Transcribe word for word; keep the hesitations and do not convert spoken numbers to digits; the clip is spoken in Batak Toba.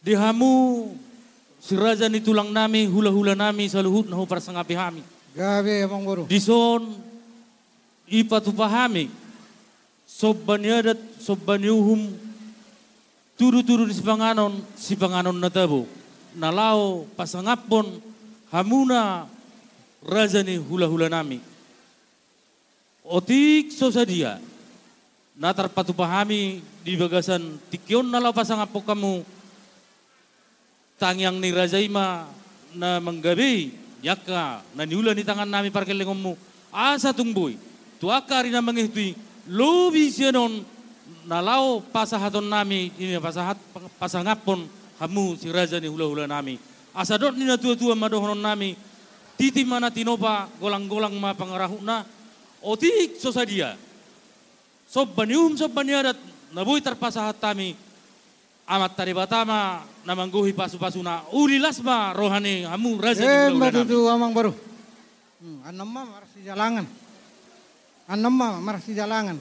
Di hamu si raja ni tulang nami, hula-hula nami saluhut na huparsangapi hami. Gabe, amang boru. Dison ipatupa hami somba ni adat, somba ni uhum, tudu-tudu ni sipanganon, sipanganon na tabo, na laho pasangaphon hamuna raja ni hula-hula nami. Otik so sadia na tarpatupa hami di bagasan tingki on na laho pasangaphon hamu, tangiang ni raja i ma na manggabei di angka na niula ni tangan nami pargellengonmu, asa tung boi tu angka ari na mangihut i lobi sian on na laho pasahaton nami, i na pasahat, pasangaphon hamu si raja ni hula-hula nami. Asa dok ni na tua-tua ma dohonon nami: Titi ma na tinopa, golang-golang ma pangarahutna. Otik so sadia somba ni uhum, somba ni adat na boi tarpasahat hami, Amanta Debata ma na manggohi pasu-pasuna. Uli las ma roha ni hamu raja ni hula-hula nami. Emma tutu, amang boru. Hmm, annon ma marsijalangan. Annon ma marsijalangan.